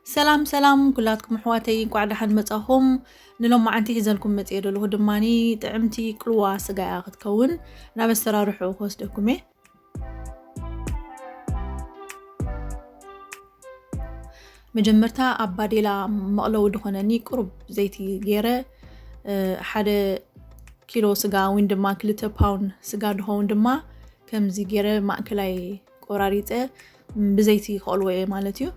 ሰላም ሰላም ኩላትኩም ኣሕዋተይ፣ እንቋዕ ደሓን መጻኹም። ንሎማዓንቲ ሒዘልኩም መጽየ ዘለኹ ድማኒ ጥዕምቲ ቅልዋ ስጋ እያ ክትከውን። ናብ ኣሰራርሕኡ ክወስደኩም እየ። መጀመርታ ኣብ ባዴላ መቕለዊ ዝኾነኒ ቁሩብ ዘይቲ ገይረ፣ እ፣ ሓደ ኪሎ ስጋ ወይ ድማ ክልተ ፓውንድ ስጋ ድኸውን ድማ ከምዚ ገይረ ማእከላይ ቆራሪጸ ብዘይቲ ክቐልዎ እየ ማለት እዩ።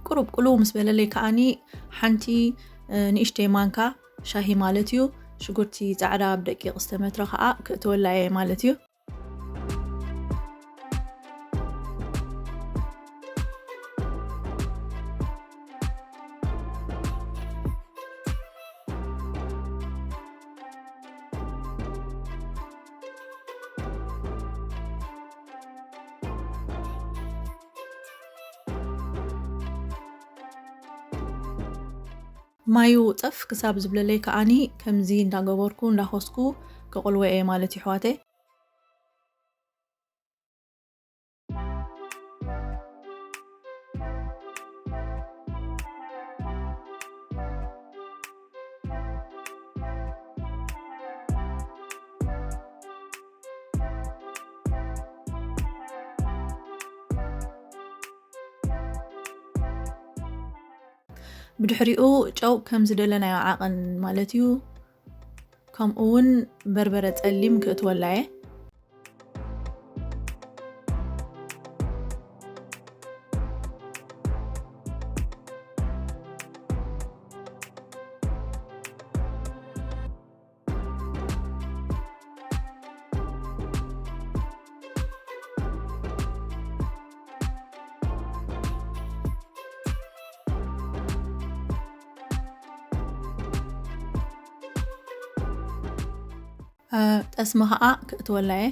ቁሩብ ቁልው ምስ በለለይ ከዓኒ ሓንቲ፣ እ፣ ንእሽተይ ማንካ ሻሂ ማለት እዩ። ሽጉርቲ ጻዕዳ ኣብ ደቂቕ ዝተመትረ ከኣ ክእትወላ እየ ማለት እዩ። ማዩ ጸፍ ክሳብ ዝብለለይ ከዓኒ ከምዚ እንዳገበርኩ እንዳኾስኩ ክቕልዎ እየ ማለት እዩ ኣሕዋተይ። ብድሕሪኡ ጨው ከም ዝደለናዮ ዓቐን ማለት እዩ። ከምኡ እውን በርበረ ጸሊም ክእትወላ እየ። እ፣ ጠስሚ ኸኣ ክእትወላ እየ።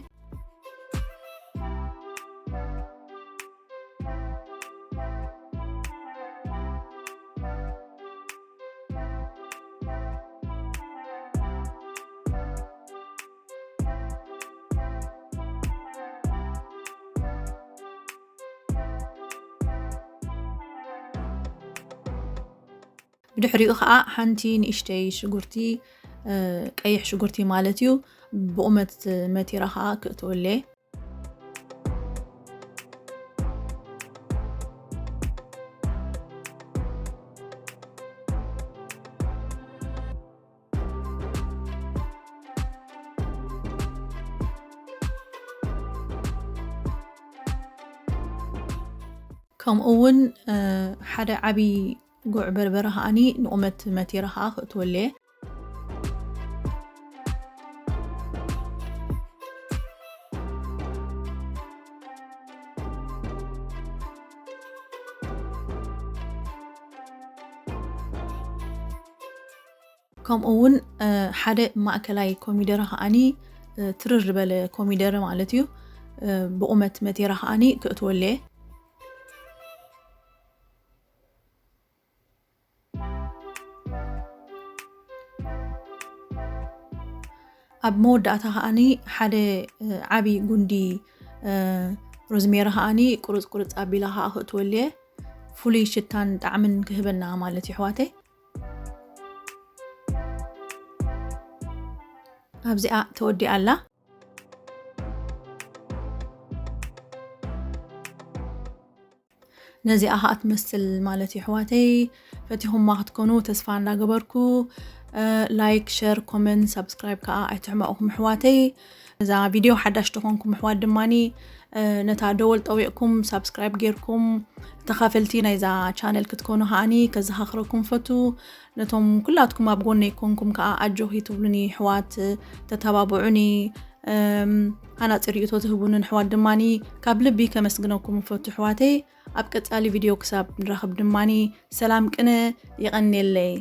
ብድሕሪኡ ኸኣ ሓንቲ ንእሽተይ ሽጉርቲ፣ እ፣ ቀይሕ ሽጉርቲ ማለት እዩ፣ ብቑመት መቲራ ኸኣ ክእትወለየ። ከምኡ እውን፣ እ፣ ሓደ ዓቢ ጉዕ በርበረ ከኣኒ ንቑመት መቲረ ከኣ ክእትወለየ። ከምኡ እውን፣ እ፣ ሓደ ማእከላይ ኮሚደረ ከኣኒ፣ እ፣ ትርር ዝበለ ኮሚደረ ማለት እዩ። እ፣ ብቑመት መቲረ ከኣኒ ክእትወለየ። ኣብ መወዳእታ ከኣኒ ሓደ፣ እ፣ ዓቢ ጉንዲ፣ እ፣ ሮዝሜሪ ከኣኒ ቁርጽ ቁርጽ ኣቢላ ከኣ ክእትወለየ። ፍሉይ ሽታን ጣዕምን ክህበና ማለት እዩ፣ ኣሕዋተይ። ኣብዚኣ ተወዲኣ ኣላ። ነዚኣ ኸኣ ትመስል ማለት እዩ ኣሕዋተይ። ፈቲኹማ ክትኮኑ ተስፋ እንዳገበርኩ፣ ላይክ፣ ሸር፣ ኮመንት፣ ሳብስክራይብ ከኣ ኣይትሕመቑኹም ኣሕዋተይ። እዛ ቪድዮ ሓዳሽ ተኾንኩም ኣሕዋት ድማኒ ነታ ደወል ጠዊቕኩም ሳብስክራይብ ጌርኩም ተኻፈልቲ ናይዛ ቻነል ክትኮኑ ከኣኒ ከዘኻኽረኩም ፈቱ። ነቶም ኩላትኩም ኣብ ጎነይ ኮንኩም ከኣ ኣጆኺ ትብሉኒ ኣሕዋት፣ ተተባብዑኒ፣ ሃናጺ ርእይቶ ትህቡንን ኣሕዋት ድማኒ ካብ ልቢ ከመስግነኩም ፈቱ ኣሕዋተይ። ኣብ ቀጻሊ ቪድዮ ክሳብ ንራኸብ ድማኒ ሰላም ቅነ። ይቐንየለይ።